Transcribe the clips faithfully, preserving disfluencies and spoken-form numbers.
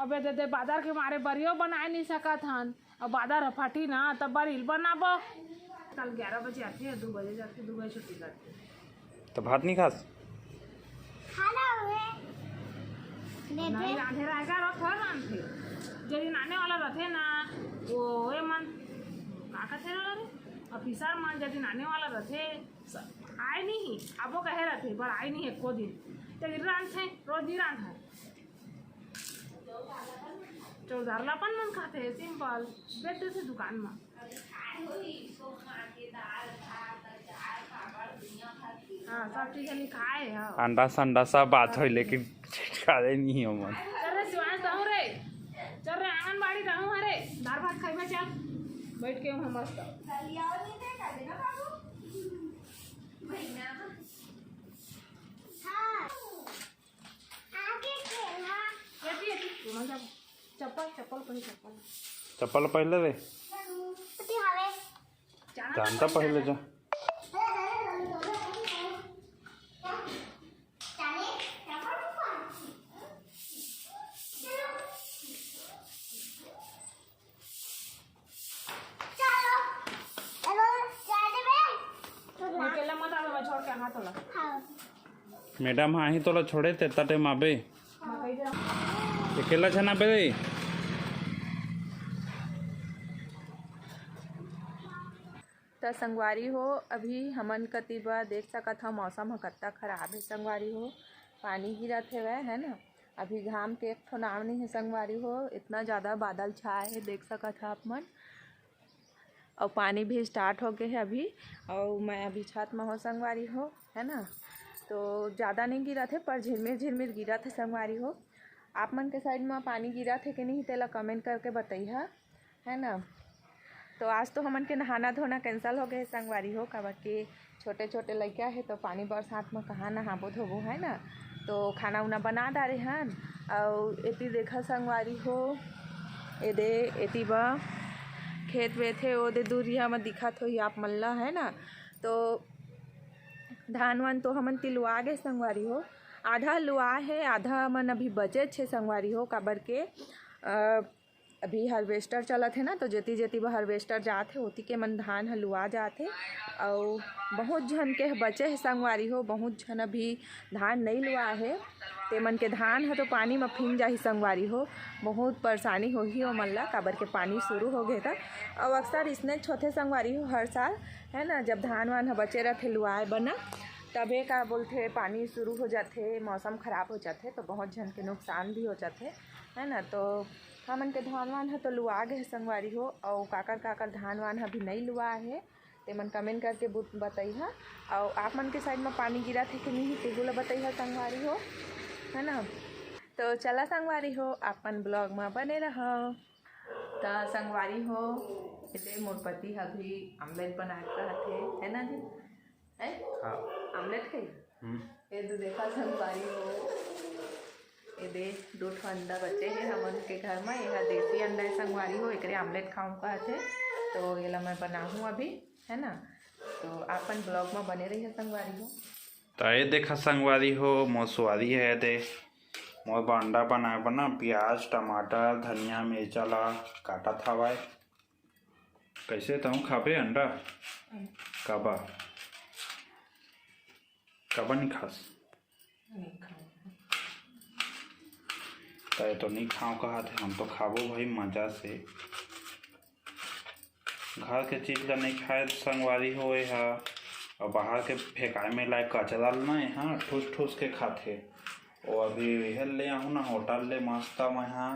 अबे दे दे, बादर के मारे बरियो बनाए नहीं सकत हन। अब बादर ह फटी ना, तब बरी ल बनाबो। कल ग्यारह बजे आथे, दू बजे जाथे, दू बजे छुट्टी करथे। त भात नहीं खास? खाना हुए। नहीं, रांधे रहेगा, रो थोड़ा रांधे। जब नाने वाला रथे ना, वो, ए मन, का कथे रे? ऑफिसर मन जब नाने वाला रथे, स-, आए नहीं, आबो कहे रथे, पर आए नहीं एको दिन। त रांधे, रोज नहीं रांधे। चौधार ला अपन मन खाथे, सिंपल, बेच देथे दुकान म। हाँ, सब चीज लिखाए हे। अंडा संडा सब बात होई, लेकिन खाए नहीं हो मन। चल रे शिवांश, रहूं रे, चल रे आंगनबाड़ी रहूं, अरे दाल भात खाइबे, चल बैठ के वहाँ मस्त। चप्पल, चप्पल पहन, चप्पल। चप्पल पहले रे। जानता पहले जा। अकेला मत आवे, मैं छोड़ के आना तोला। हाँ। मैडम, हाँ ही तोला छोड़े, तेता टाइम आबे। अकेला झन आबे रे। त संगवारी हो, अभी हमन कति बर देख सकत हव, मौसम ह कतका खराब हे संगवारी हो। पानी गिरत हेवय, है ना। अभी घाम के एक ठो नाम नहीं है संगवारी हो, इतना ज़्यादा बादल छाए हे, देख सकत हव आप मन। अउ पानी भी स्टार्ट हो गए हे अभी। अउ मैं अभी छत में हो संगवारी हो, है ना। तो ज़्यादा नहीं गिरत हे, पर झिरमिर झिरमिर गिरत हे संगवारी हो। आप मन के साइड में पानी गिरत हे कि नहीं, तेला कमेंट करके बतइहा, है ना। तो आज तो हमन के नहाना धोना कैंसिल हो गए संगवारी हो, काबर के छोटे छोटे लइका हे, तो पानी बरसात में कहाँ नहाबो धोबो, है ना। तो खाना उना बना डारे हन। अउ एती देखा संगवारी हो, एदे एती बा खेत वेत हे, ओदे दूरिहा में दिखत होही आप मन ला, है ना। तो धान वान तो हमन तिलवा गए संगवारी हो, आधा लुआ हे, आधा मन अभी बचे छे संगवारी हो, काबर के अ, अभी हार्वेस्टर चलत हे ना, तो जेती जेती बर हार्वेस्टर जात हे, ओती के मन धान ह लुआ जात हे। अउ बहुत झन के बचे हे संगवारी हो, बहुत झन अभी धान नइ लुआ हे, ते मन के धान ह तो पानी म फिंग जाही संगवारी हो। बहुत परेशानी होही ओमन ला, काबर के पानी शुरू हो गे त। अउ अक्सर इसने होथे संगवारी हो हर साल, है ना, जब धान वान ह बचे रथे लुआए बर ना, तभे का बोलथे पानी शुरू हो जाथे, मौसम खराब हो जाथे, तो बहुत झन के नुकसान भी हो जाथे, है ना। तो हमन के धान वान ह तो लुआ गे हे संगवारी हो, अउ काकर काकर धान वान ह अभी नइ लुआ हे, तेमन कमेंट करके बुत-, बतइहा। अउ आप मन के साइड म पानी गिरत हे कि नहीं, तेहू ल बतइहा संगवारी हो, है ना। तो चला संगवारी हो, अपन ब्लॉग म बने रहव। त संगवारी हो, एदे मोर पति ह अभी आमलेट बनाए कहत हे, है ना जी? है? हाँ। आमलेट खाई? हम्म। ये तो देखा संगवारी हो, ये दे दो ठो अंडा बचे हे हमन के घर में। ये हा देसी अंडा हे संगवारी हो, एकरे आमलेट खाऊं कहत हे, तो ये ला मैं बनाहूं अभी, है ना। तो अपन ब्लॉग में बने रहिए संगवारी हो। तो ये देखा संगवारी हो, मोर सुवारी हे दे, मोर बर अंडा बनाए बर ना प्याज, टमाटर, धनिया, मिर्चा ला काटत हवय। कैसे तहूँ खाबे अंडा? काबा? काबा नहीं खास? नहीं खाऊं। तय तो नहीं खाओ कहा थे, हम तो खाबो भाई मजा से। घर के चीज ला नहीं खाए संगवारी हो, ए हा, और बाहर के फेंकाए में लाए कचरा ल ना, ए हा ठूस ठूस के खाथे। वो अभी यह ले आहूँ ना होटल ले मस्त मैं हा,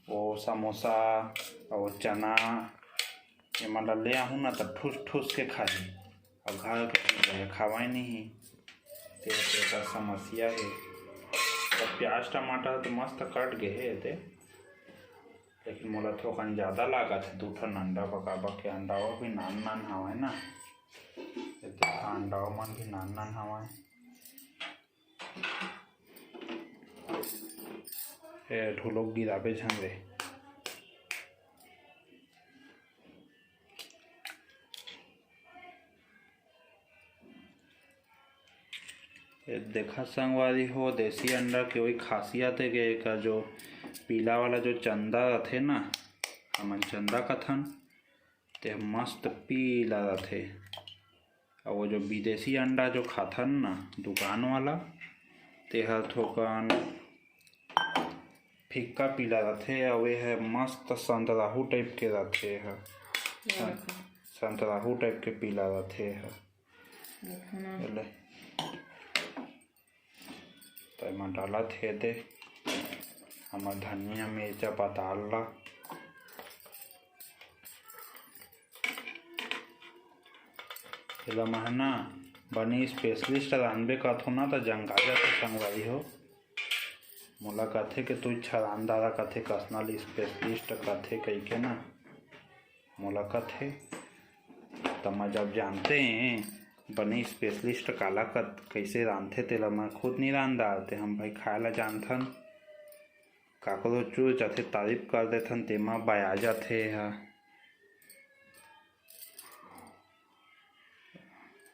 वो समोसा और चना, एमन ला ले आहूँ ना, त ठूस ठूस के खाही। अब घर के चीज ला खावाई नहीं, ते एकर समस्या हे। अब प्याज टमाटर तो मस्त कट गए हे एदे, लेकिन मोला थोकन ज्यादा लागत हे। दू ठन अंडा बकाबा के अंडा, वो भी नान नान हवय ना, ए दू ठन अंडा मन भी नान नान हवय। ए ढोलक गिराबे झन रे। देखा संगवारी हो, देसी अंडा के वही खासियत हे कि एकर जो पीला वाला जो चंदा रथे ना, हमन चंदा कथन, ते मस्त पीला रथे। अउ वो जो विदेशी अंडा जो खाथन ना दुकान वाला, तेहर थोकन फिक्का पीला रथे, अउ ये ह मस्त संतराहू टाइप के रथे। ये सं-, देखो। संतराहू टाइप के पीला रथे ह। देखो ना। ले। त एमा डालत हे दे हमर धनिया, मिर्चा, पताल ला। एला महना बने specialist रांधबे कथो ना, त जंगा जाथे संगवारी हो। मोला कथे के तू अच्छा रांधदारा कथे, कस ना ल specialist कथे कहिके ना। मोला कथे, त मैं जब जानते बने specialist काला कत-, कइसे रांधथे, तेला मैं खुद नइ रांधदार, ते हम भाई खाए ला जानथन। काकरो चुर जाथे, तारीफ कर देथन, तेमा बया जाथे ह।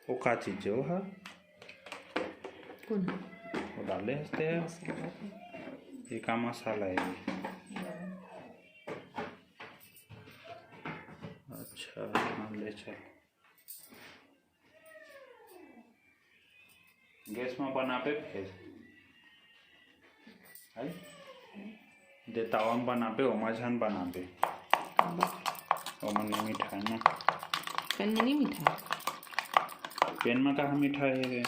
वो का चीज हे वो ह? कौन? वो डाले हस्ते ह। मसाला के। ये का मसाला हे? अच्छा, हाँ, ले चल। गैस में बनाबे फेर, है? दे तावा में बनाबे, ओमा झन बनाबे। ओमा नइ मिठाय ना। पेन में नइ मिठाय। पेन में कहाँ मिठाय हे रे?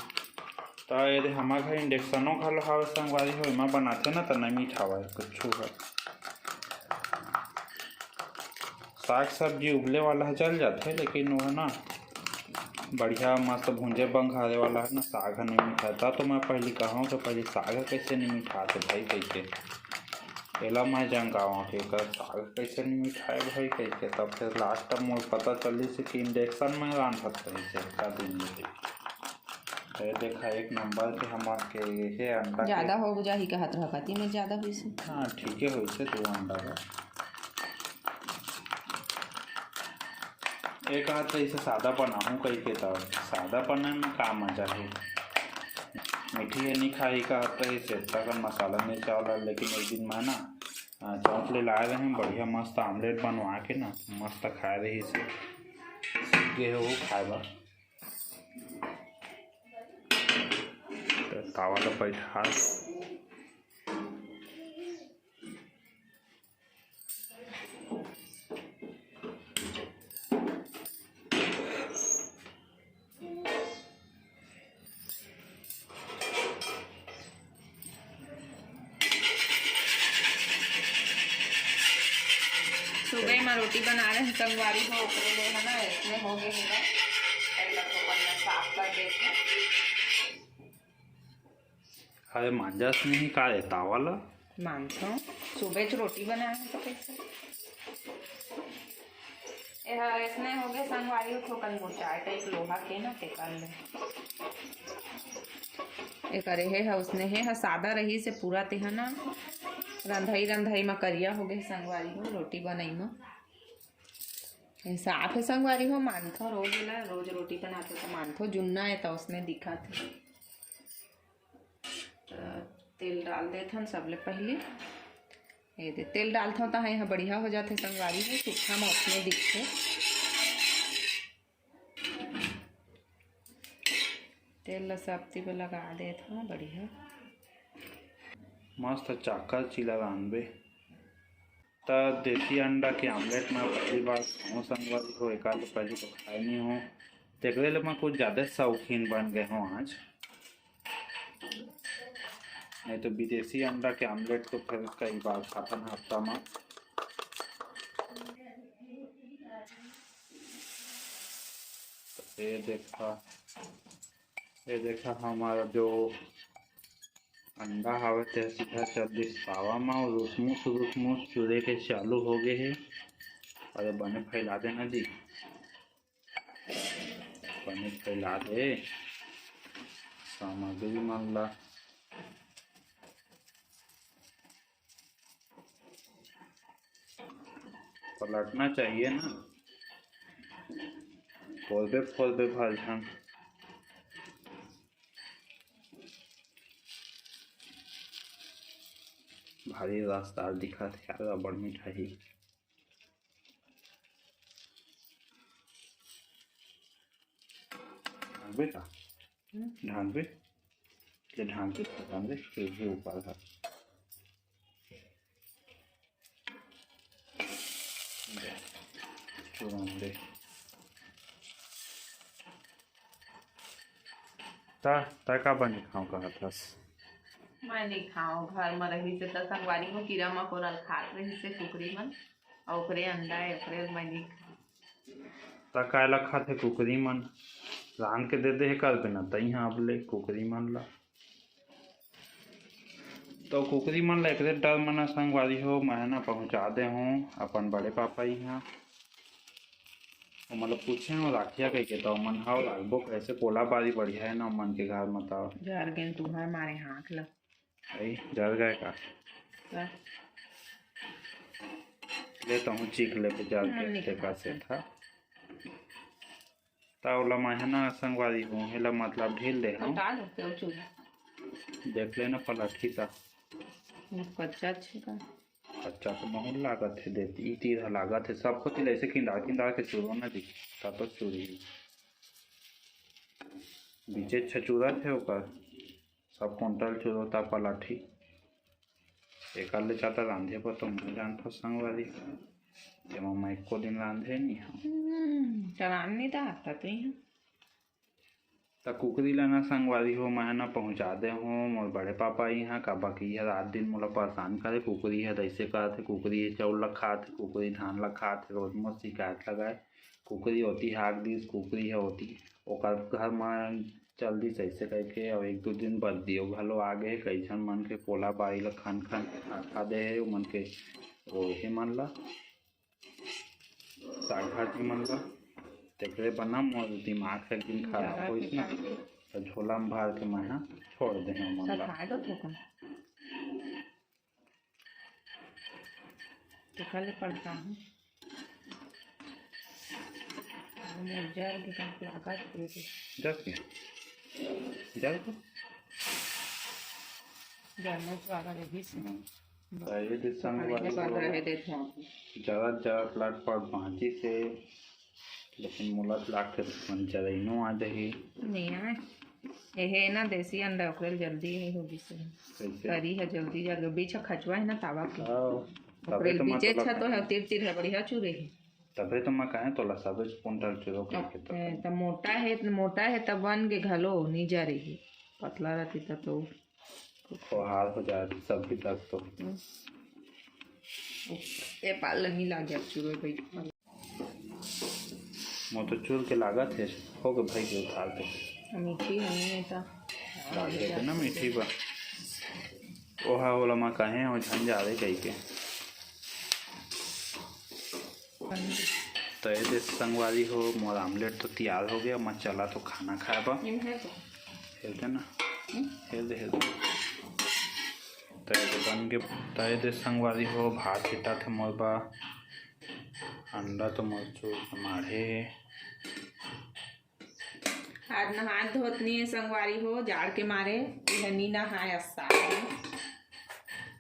त ये दे हमर घर induction घलो हावे संगवारी हो, एमा बनाथे ना त नइ मिठावय कुछु ह। साग सब्जी उबले वाला ह जल जाथे, लेकिन वो ह ना बढ़िया मस्त भूंजे बंघारे वाला ह ना, साग ह नइ मिठाय। त तो मैं पहिली कहूँ कि पहिली साग ह कइसे नइ मिठाथे भाई कहिके, एला मैं जंगावं कि एकर साग कइसे नइ मिठाय भाई कहिके। तब फिर last में मोला पता चलिस कि induction में रांधत रहिस हे एतका दिन ले। ये देखा, एक नंबर के हमर के ये अंडा के ज्यादा हो जाही कहत रहा, कति में ज्यादा होइस हे? हाँ, ठीके होइस हे दू अंडा का। एक हाथ से इसे सादा बनाहूँ कहिके, त सादा बनाए में का मजा हे। मीठी हे नइ खाही कहत रहिस हे, इतना कन मसाला मिर्चा वाला, लेकिन एक दिन मैं ना, आ, चौक ले लाए रहें, बढ़िया मस्त omelette बनवा के ना, मस्त खाए रहिस हे। सीख गे हे वो खाए बर। त तावा ल बैठा। सुबह में रोटी बना रहे हैं संगवारी हो, ओकरे ले है ना, इसमें हो गए होगा। पहले तो अपन साफ कर देते हैं। अरे मांजस नहीं का रे तावा ल? मांजथों, सुबह च रोटी बनाए हन त कइसे? एहा अइसने होगे संगवारी हो, थोकन मोटाए टाइप लोहा के ना, तेकर ले। एकर एहे ह, उसने हे ह, सादा रहिस हे पूरा, तेहा ना रंधई रंधई म करिया होगे संगवारी हो, रोटी बनई म। ए साफ हे संगवारी हो, मांजथों रोज एला, रोज रोटी बनाथों त मांजथों, जुन्ना हे त उसने दिखत हे। त तेल डाल देथन सबले पहिली। ये दे, तेल डालथों त एहा बढ़िया हो जाथे संगवारी हो, सूखा म उसने दिखथे। तेल ल सब ती लगा देथों बढ़िया। मस्त चाकर चीला रांधबे। त देसी अंडा के omelette मैं पहली बार खाऊं संगवारी हो, एकर ले पहले तो खाए नहीं हूँ, तेकरे ले मैं कुछ ज़्यादा शौकीन बन गए हूँ आज। नहीं तो विदेशी अंडा के omelette तो फिर कई बार खाथन हफ्ता में। तो ये देखा, ये देखा हमारा जो अंडा हावे ते सीधा चल दिस तावा मा अउ रुसमुस रुसमुस चुरे के चालू हो गए हे। अरे बने फैला देना जी, बने फैला दे सामग्री मन ला। पलटना चाहिए ना, खोलबे खोलबे भर झन। अरे रसदार दिखत हे यार, अब्बड़ मिठाई। ढांकबे का? हम्म। ढांकबे? ले ढांक के पकान दे, फिर भी ऊपर है। चुरन दे। ता, ता का बनी खाओ कहत हस? मैं नहीं खाओ, घर में रही से तो संगवारी में कीड़ा मकोड़ा खात रही से कुकरी मन, और ओकरे अंडा है, ओकरे मैं नहीं खाओ। ता काय ला खाथे कुकरी मन? रांध के दे दे हे कर बिना, तई हाँ अब ले कुकरी मन ला। तो कुकरी मन ला एकरे डर मन संगवारी हो, मैं ना पहुँचा दे हूँ अपन बड़े पापा इहाँ। ओमन ला पूछे हूँ राखिया कहिके, तो मन हा लागबो कैसे, कोला बारी बढ़िया है ना मन के घर में। तो जर गेन तुहर मारे हाथ ला। भाई, जर गए का? का? ले तो हूँ चीख ले के जर हम के नहीं देखा खाते। से था। ता ओला मैं ह ना संगवारी हूँ, एला मतलब ढील दे हूँ। हटा दो, क्यों चूल्हा? देख लेना पलटही ता। वो कच्चा छे का? कच्चा तो महूँ लागत हे, देख, ई तीर ह लागत हे, सब कोती ले ऐसे किंदार किंदार के चूरो ना दिख, ता तो चूरी। बीचे छचूरा थे ओकर, सब कुंटल चूरो ता पलटही। एकर ले जादा रांधे बर तो मैं जानथव संगवारी, जेमा मैं एको दिन रांधे नहीं हूँ। हम्म, तो रांध नहीं था आता तो ही। त कुकरी ला ना संगवारी हो, मैं ना पहुँचा दे हूँ मोर बड़े पापा इहाँ, काबर कि इह रात दिन मोला परेशान करे। कुकरी ह अइसे करत हे, कुकरी ह चाउर ला खात हे, कुकरी धान ला खात हे, रोज मोर शिकायत लगाए। कुकरी ओती हाक दिस, कुकरी ह ओती, ओकर घर म चल दिस अइसे कहिके, अउ एक दू दिन बदरियो घलो आ गे, कइझन मन के कोला बारी ला खन खन के खा खा दे हे, ओमन के ओहे मन ला। साग भाजी मन ला तेकरे बना, मोर दिमाग ह एक दिन खराब होइस ना, त झोला म भर के मैं ह छोड़ दे हूँ मन ला। सफाई तो थोकन। तेकर ले पड़ता हूँ। मोर जर के कम लागत हे। जर के? जर के? जर में तो आगा रही से। हम्म। त ये दे संग वाली हो। जरत जरत लटपट बाँचिस हे, लेकिन मोला तो लागथे तुमन जरइनो आ जाही। नहीं आए। एहे ना देसी अंडा, ओकरे ले जल्दी नहीं होगी से। कइसे? करी है जल्दी जल्दी, बीच ह खचवा है ना तावा के। हाँ, ओकरे तभे ले तो मैं बीचे तोला छा तो है, तिर तिर है, बढ़िया चूरे है। तभे तो मैं कहे तोला सबे कुंटल चूरो करके तो। ए, त मोटा है, मोटा है तब बन के घलो नहीं जरे है, पतला रहती तब तो खोहार हो जाए सब भी दर्द तो। हम्म। ए पाल नहीं लागे अब चूरो भाई। मोर तो चूर के लागत हे, हो गे भाई के उतार दे। मीठी है नहीं है तो। डाल देते ना मीठी बा। ओहा ओला मैं कहे हो झन जा रे कहिके। त ये दे संगवारी हो, मोर आमलेट तो तैयार हो गया, मैं चला तो खाना खाए बा। ये है तो। हेल दे ना। हम्म। हेल दे, हेल दे। त ये दे बन के, त ये दे संगवारी हो, भात हिटा थे मोर बा। अंडा तो मोर चूर के माढ़े हे। आज नहात धोत नहीं है संगवारी हो, जाड़ के मारे। इधर नी नहाए अस्सा।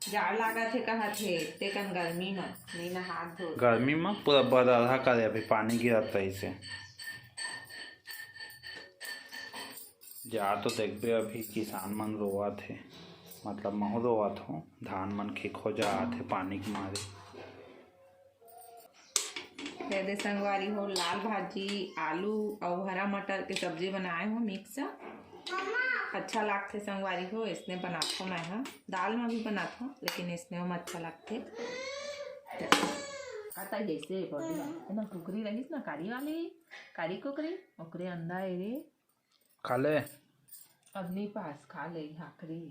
जाड़ लागत हे कहत हे, तेकन गर्मी म नी नहात धोत। गर्मी म पूरा बदरहा करे अभी पानी गिरत रहिस हे। जा तो देखबे अभी किसान मन रोवत हे, मतलब महूँ रोवत हो, धान मन खिखो जात हे पानी के मारे। ये दे संगवारी हो, लाल भाजी, आलू अउ हरा मटर के सब्जी बनाए हो mix। अच्छा लागथे संगवारी हो, इसने बनाथो मैं ह। दाल में भी बनाथो, लेकिन इसने में अच्छा लागथे। आता जैसे बड़ी है ना, कुकरी रहिस ना, कारी वाली, कारी कुकरी, ओकरे अंडा ए रे। खा ले। अब नहीं पास, खा ले, आखिरी।